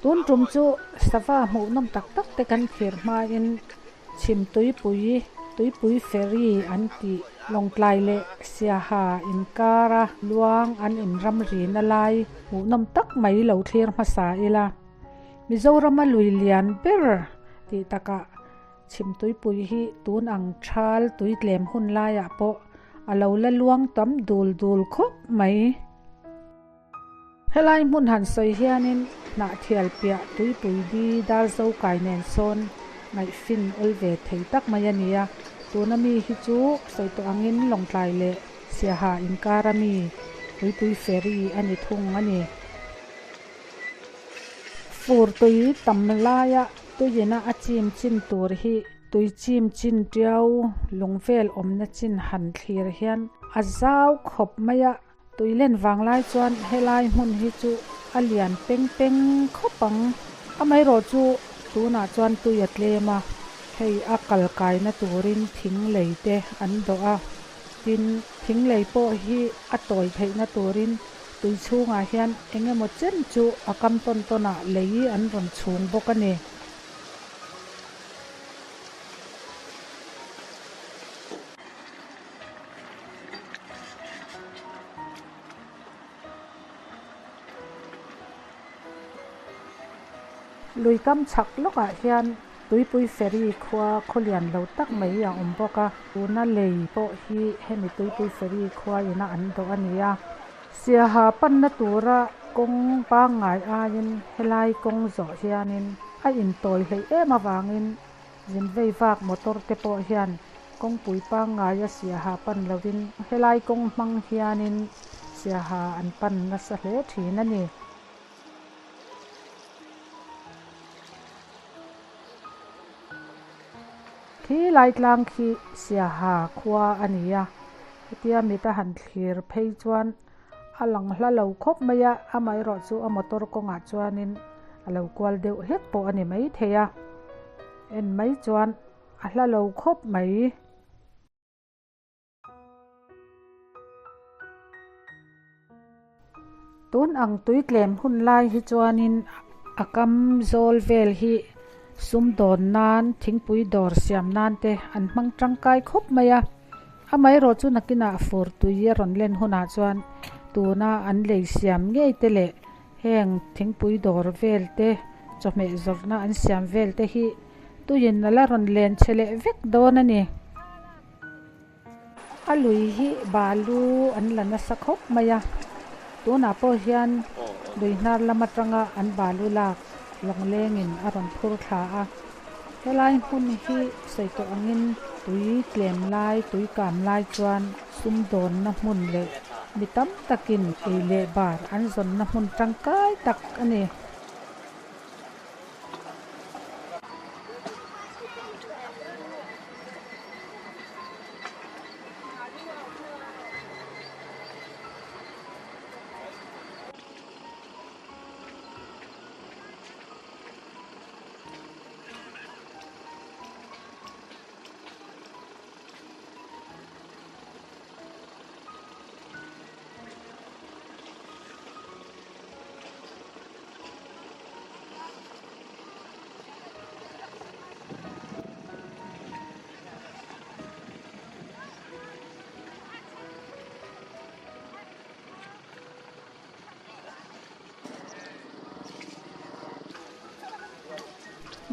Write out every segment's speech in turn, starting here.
Tun tum chu sava hmuh nawm tak tak te kan thlir hmain chhim tuipui tuipui ferry an tih lawngtlai leh siaha inkara luang an inram rina lai hmuh nawm tak mai lo thlir hmasa ila Mizorama lui lian ber tih takah chhim tuipui hi tun ang thal tui tlem hun laiah pawh a lo la luang tam dul dul khawp mai. Helai hmun han sawi hianin Hnahthial piah tuipui di dar zo kai nen sawn ngaihfin awl ve thei tak mai a ni a, tuna mi hi chu sawi tawh angin Lawngtlai leh Siaha inkara mi tuipui ferry a ni thung a ni. Fur tui tam laia tuiina a chim chin tur hi tui chim chin tiau lung vel awmna chin han thlir hian a zau khawp mai a. Tui len vang lai chuan helai hmun hi chu a lian peng peng khawp ang. Amaherawh chu tunah chuan tui a tlem a, hei a kal kaina turin thing lei te an dawh a, tin thing lei pawh hi a tawi theihna turin tui chhungah hian eng emaw chen chu a kam tawn tawnah lei an rawn chhung bawk a ni. Lui kam chhak lawkah hian tuipui ferry khua khawlian lo tak mai a awm bawk a, tuna lei pawh hi hemi tuipui ferry khua ina an dawh a ni a. Siaha panna tura kawng pangngai aiin helai kawng zawh hianin a intawi hleih em avangin Zin vei vak motor te pawh hian kawngpui pangngaia Siaha pan lovin helai kawng hmang hianin Siaha an pan nasa hle thin a ni. Khi lai tlang khi Siaha khua a ni a, hetia mit a han thlir phei chuan a lang hla lo khawp mai a, amaherawh chu a motor kawngah chuanin a lo kual deuh hlek pawh a ni maithei a, en mai chuan a hla lo khawp mai. Tun ang tui tlem hun lai hi chuanin a kam zawl vel hi sum dawn nan thingpui dawr siam nan te an hmang tangkai khawp mai a. Amaherawh chu nakinah fur tui a rawn len hunah chuan tuna an lei siam ngei te leh heng thingpui dawr vel te chawhmeh zawrhna an siam vel te hi tuiin a la rawn len chhe leh vek dawn a ni. A lui hi balu an la nasa khawp mai a, tunah pawh hian lui hnar lam atanga an balu lak lawnglengin a rawn phur thla a. Helai hmun hi sawi tawh angin tui tlem lai, tui kam lai chuan sumdawnna hmun leh mi tam takin ei leh bar an zawnna hmun tangkai tak a ni.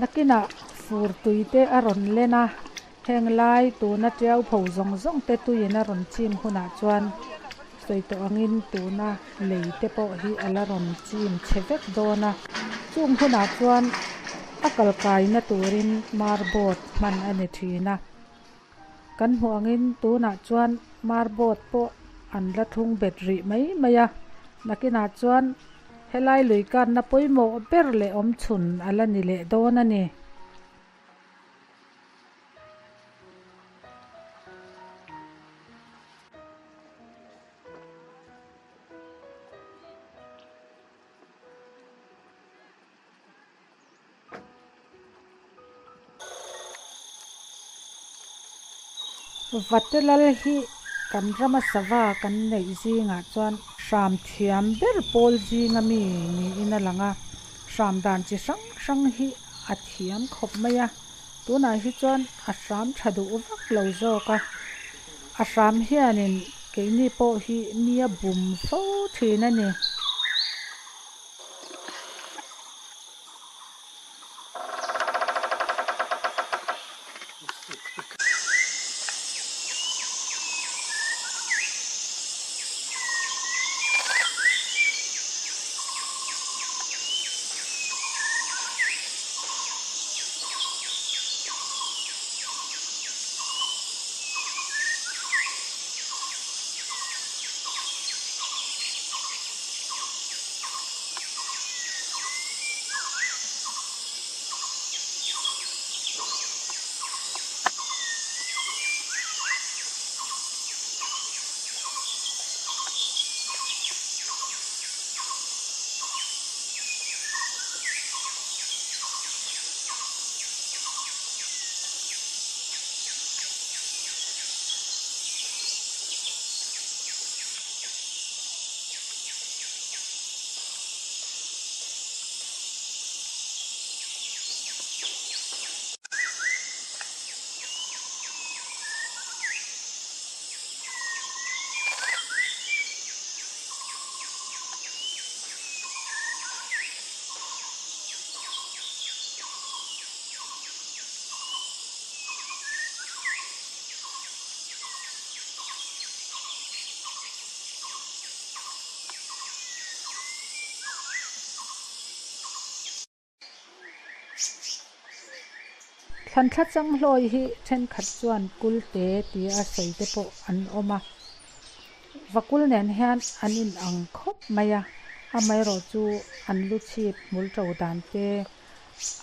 Nakinah fur tui te a rawn len a, heng lai tuna tiau pho zawng zawng te tuiin a rawn chim hunah chuan sawi tawh angin tuna lei te pawh hi a la rawn chim chhe vek dawn a, chung hunah chuan a kal kaina turin marboat hman a ni thin a. Kan hmuh angin tunah chuan marboat pawh an la thlung bet rih mai mai a, nakinah chuan helai lui kanna pawimawh ber leh awmchhun a la ni leh dawn a ni. Vatelal hi kan rama sava kan neih zingah chuan hram thiam ber pawl zinga mi niin a lang a. Hram dan chi hrang hrang hi a thiam khawp mai a, tunah hi chuan a hram tha duh vak lo zawk a, a hram hianin keini pawh hi mi a bum fo thin a ni. Thlanthla chang hlawi hi thenkhat chuan kulte tia a sawi te pawh an awm a, vakul nen hian an in ang khawp mai a, amaherawh chu an lu chhip hmul to dan te,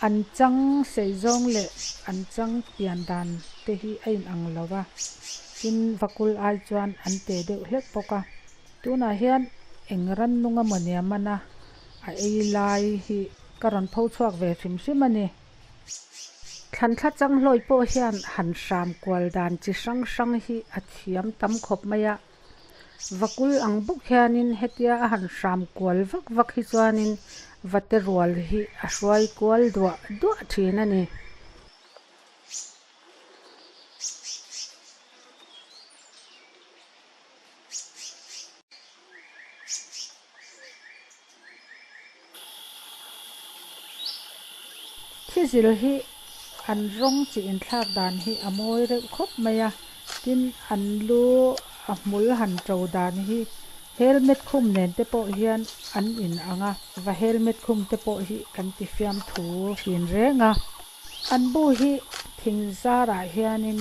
an chang sei zawng leh an chang pian dan te hi a in ang lo va, tin vakul ai chuan an te deuh hlek bawk a, tunah hian eng rannung a mawni a man a, a ei lai hi ka rawn pho chhuak ve hrim hrim a ni. Thlanthla chang hlawi pawh hian han hram kual dan chi hrang hrang hi a thiam tam khawp mai a. Vakul ang bawk hianin hetia a han hram kual vak vak hi chuanin vate rual hi a hruai kual duah duah thin a ni. Thizil hi an rawng chi inthlak dan hi a mawi reuh khawp mai a, tin an lu a hmul han to dan hi helmet khum nen te pawh hian an in ang a, va helmet khum te pawh hi kan ti fiamthu thin reng a. An bu hi thing zarah hianin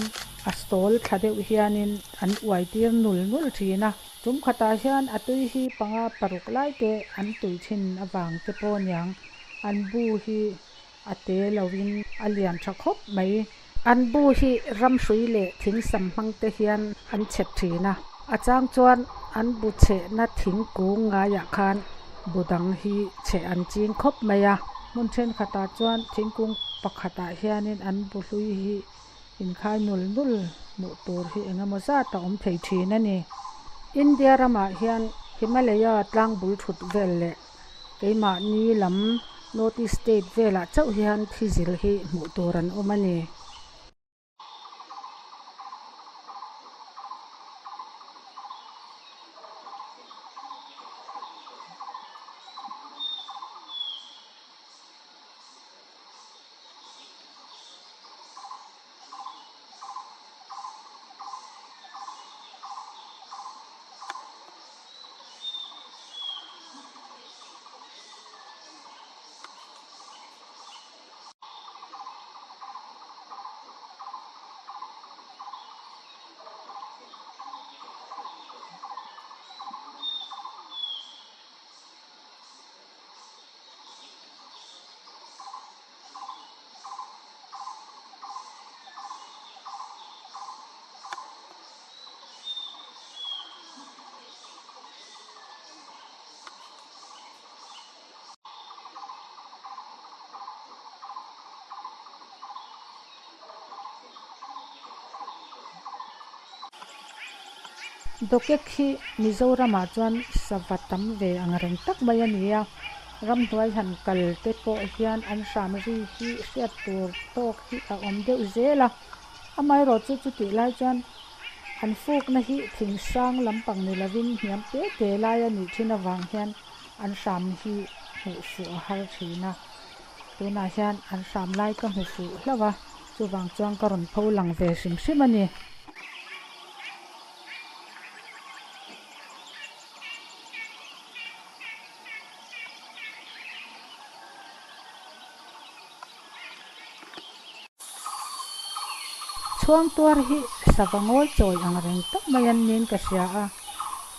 a sawl thla deuh hianin an uai tir nul nul thin a. Tum khatah hian a tui hi panga paruk lai te an tui thin avang te pawh aniang an bu hi a te lovin a lian tha khawp mai. An bu hi ramhrui leh thing sam hmang te hian an chhep thin a, a chang chuan an bu chhehna thingkung ngaiah khan bu dang hi chheh an ching khawp mai a. Hmun thenkhatah chuan thingkung pakhatah hianin an bu hlui hi Inkhai nul nul hmuh tur hi eng emaw zat a awm thei thin a ni. India ramah hian Himalaya tlang bul thut vel leh keimahni lam North East state velah chauh hian thizil hi hmuh tur an awm a ni. Dawkek hi Mizoramah chuan sava tam ve ang reng tak mai a ni a. Ramhnuai han kal te pawh hian an hram ri hi hriat tur tawk hi a awm deuh zel a. Amaherawh chu chutih lai chuan an fukna hi thing sang lampang ni lovin hniam te te lai a nih thin avang hian an hram hi hmuh fuh a har thin a. Tunah hian an hram lai ka hmu fuh hlauh a, chuvang chuan ka rawn pho lang ve hrim hrim a ni. Chhuang tuar hi sava ngawi chawi ang reng tak mai an niin ka hria a,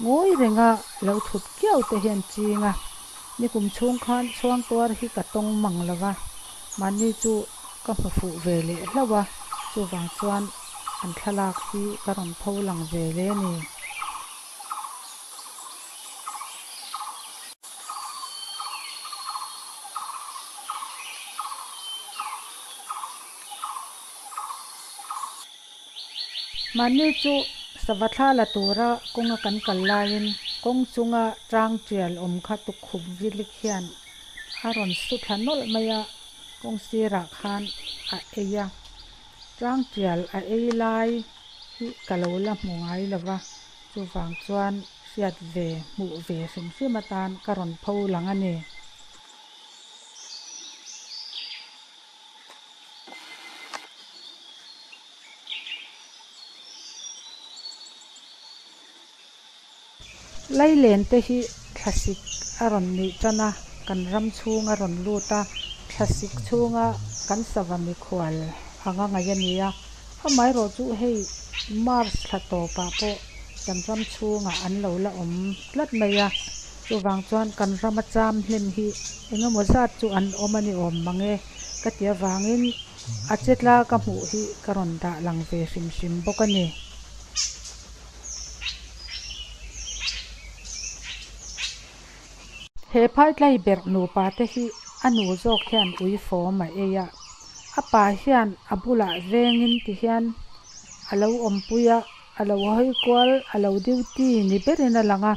ngawi renga lo thut kiau te hian ching a, nikum chhung khan chhuang tuar hi ka tawng mang lo va, mahni chu ka hmu fuh ve leh hlauh a, chuvang chuan an thlalak hi ka rawn pho lang ve hle a ni. Mahni chu sava thla la tura kawnga kan kal laiin kawng chunga tang tial awm kha tukhup vilik hian a rawn su thla nawlh mai a, kawng sirah khan a ei a. Tang tial a ei lai hi ka lo la hmu ngai lo va, chuvang chuan hriat ve hmuh ve hrim hrim atan ka rawn pho lang a ni. Lailen te hi thlasik a rawn nih tan a, kan ram chhung a rawn lut a, thlasik chhunga kan sava mikhual anga ngaih a ni a. Amaherawh chu hei March thla tawpah pawh kan ram chhungah an lo la awm tlat mai a, chuvang chuan kan rama cham hlim hi engemaw zat chu an awm a ni awm mang e ka ti avangin a chetla ka hmuh hi ka rawn dah lang ve hrim hrim bawk a ni. He phaitlai berh nupa te hi a nu zawk hian uifawm a ei a, a pa hian a bulah vengin ti hian a lo awmpui a, a lo hawi kual, a lo duty ni berin a lang a,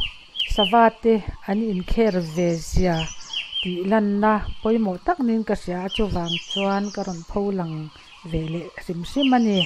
sava te an inkher ve zia tih lanna pawimawh tak niin ka hria a, chuvang chuan ka rawn pho lang ve leh hrim hrim a ni.